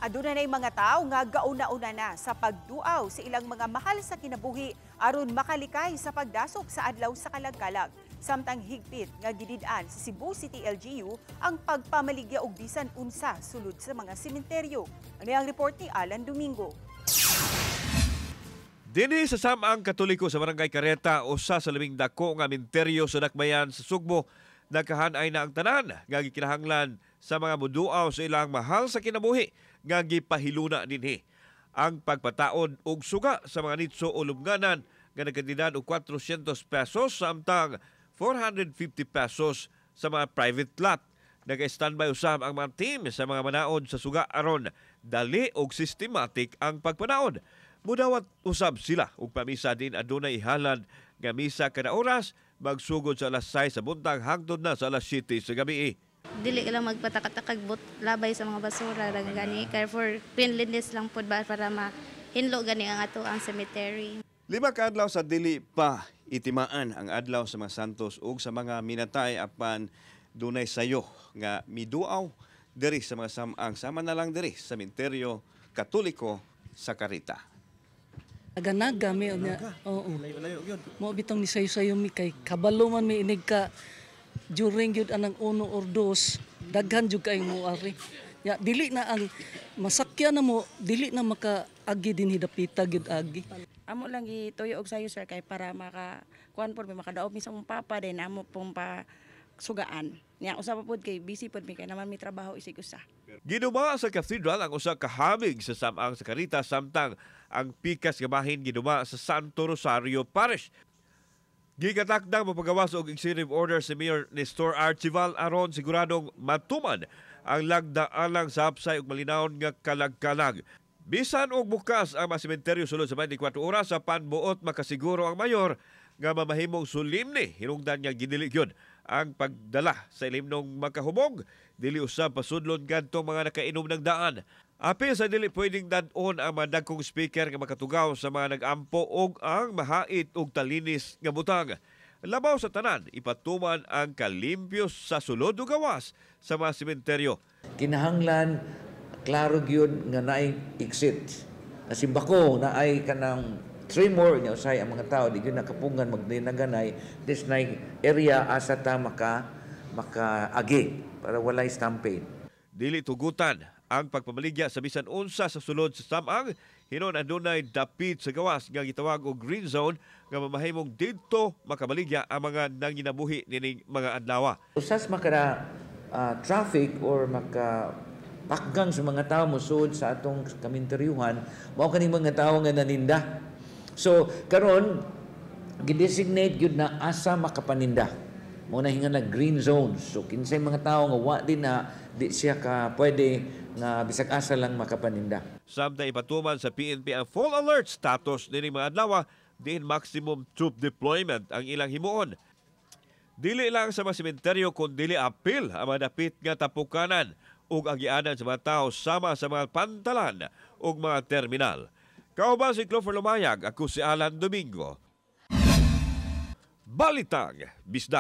Aduna nay mga tao nga gauna-una na sa pagduaw sa ilang mga mahal sa kinabuhi aron makalikay sa pagdasok sa Adlaw sa Kalagkalag. Samtang higpit nga gidid-an sa Cebu City LGU ang pagpamaligya og bisan unsa sulod sa mga sementeryo. Ano ang report ni Alan Domingo? Dinhi sa Samang Katoliko sa Barangay Careta, usa sa labing dako nga minteryo sa dakbayan sa Sugbo, nakahanay na ang tanan nga gikinahanglan sa mga muduaw sa ilang mahal sa kinabuhi nga gipahiluna dinhi. Ang pagpataod og suga sa mga nitso o lubnganan nga nagkantidad og 400 pesos samtang 450 pesos sa mga private lot. Nag-standby usab ang mga team sa mga manaod sa suga aron dali og systematic ang pagpanaod. Mudawat usab sila og pamisa din adunay ihalad nga misa kada oras magsugod sa alas 6 sa buntag hangtod na sa alas 7 sa gabi. Dili lang magpatakad-takag but labay sa mga basura lang gani kay for cleanliness lang pud ba, para mahinlo gani ang ato ang cemetery. 5 ka adlaw sa dili pa itimaan ang Adlaw sa mga Santos ug sa mga Minatay, apan dunay sayo nga miduaw diri sa mga samang sama na lang diri sa Minteryo Katoliko sa Carita. Naganaga mi unya. Oo. Mo bitong ni sayo-sayo mi kay kabalo man mi inig ka during gyud anang uno or dos, daghan jud kay mo ari. Ya dili na ang masakyan na mo, dili na makaagi dinhi, dapita gyud agi. Amo lang gituyo og sayo, sir, kay para maka kuan pod mi, makadaog mi sa among papa din amo pong pa sugaan. Nya usa pa pod kay busy pod mi kay naman mi trabaho isig usa. Giduma sa cathedral ang usa ka hamig sa samang sa Carita, samtang ang pikas nga bahin giduma sa Santo Rosario Parish. Gikatakdang mapagawas og executive order si Mayor Nestor Archival aron siguradong matuman ang lagdaalang sa hapsay ug malinawon nga kalagkalag. Bisan og bukas ang mga sementeryo sulod sa 24 oras, sa panbuot makasiguro ang mayor nga mamahimong solemne hinungdan nga gidili gyud ang pagdala sa ilimnong makahubog, dili usab pasudlon kadtong mga nakainom ng daan. Apil sa dili pwedeng dad-on ang mga dagkong speaker nga makatugaw sa mga nag-ampo og ang mahait og talinis nga butang. Labaw sa tanan, ipatuman ang kalimpyo sa sulod ug gawas sa mga sementeryo. Kinahanglan klaro gyud nga naay exit. Nasimbako naay kanang tremor nya usay ang mga tao di gyud nakapungan magdinaganay this na area asa ta makaagi para walay stampede. Dili tugutan ang pagpamaligya sa bisan unsa sa sulod sa samang hinon adunay dapit sa gawas nga gitawag og green zone nga mamahimong didto makamaligya ang mga nanginabuhi nining mga adlaw. Usas maka traffic or maka pakgang sa mga tao mosuod sa atong kaminteryuhan, mao kaning mga tao nga naninda. So karon gidesignate gyud na asa makapaninda. Mao na hinga na green zones. So kinsay mga tao nga wa din na di siya ka pwede nga bisag asa lang makapaninda. Samtang ipatuman sa PNP ang full alert status nining mga adlaw, diin maximum troop deployment ang ilang himuon. Dili lang sa mga sementeryo kun dili apil ang mga dapit nga tapukanan ug agianan sa mga tao sama sa mga pantalan ug mga terminal. Kauban si Clover Lumayag, ako si Alan Domingo. Balitang Bisdak.